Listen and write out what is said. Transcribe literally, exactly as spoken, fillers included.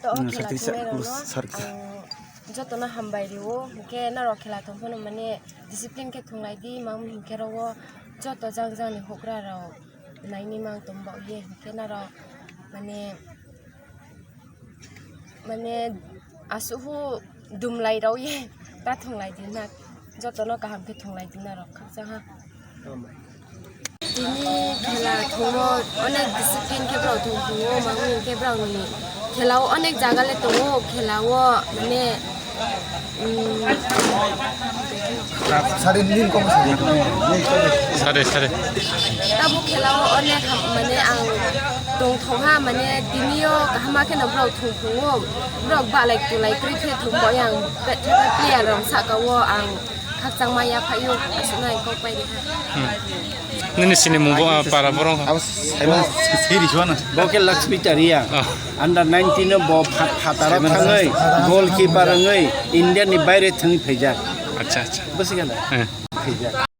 To o Hmm, khela sakti sa-, thwngnairokno us-, sarki sa- ang jotono hambai rio, hinkhe norok khela thwng phano mane discipline khe thwnglai di, mang hinkhe oro joto jang jangni hugrarok naini mang tong bao ye, hinkhe norok mane, mane aswk hu dumlai rao ye ta thwnglai di na, jotono kaham khe thwnglai di norok khakchang ha. Tini khela thwngmo onek discipline khe borok thwng phungo, mangwi hinkhe borokni khelao onek jaga le tongo, khelao mane, mm, Sare nil kok sare. Sare, sare. Tabuk khelao onek ham-, mane ang tongthokha, mane tinio kaham khe no borok thwng phungo, borok balai tulai kwrwi khe thwng bo yang player rok saka o ang Khakchangma yaphaio, aswkno ang kok pai rikha. Hmm. Nini sinimung bo, ah, para borok. Abo saima siri suana. Bo khe Lakshmi Tariya. Ah. Under nineteen no bo phat-, phataro thangwi, goalkeeper wngwi, India ni baire thangwi phaijak. Acha, acha. Bwswk gana? Eh. Phaijak.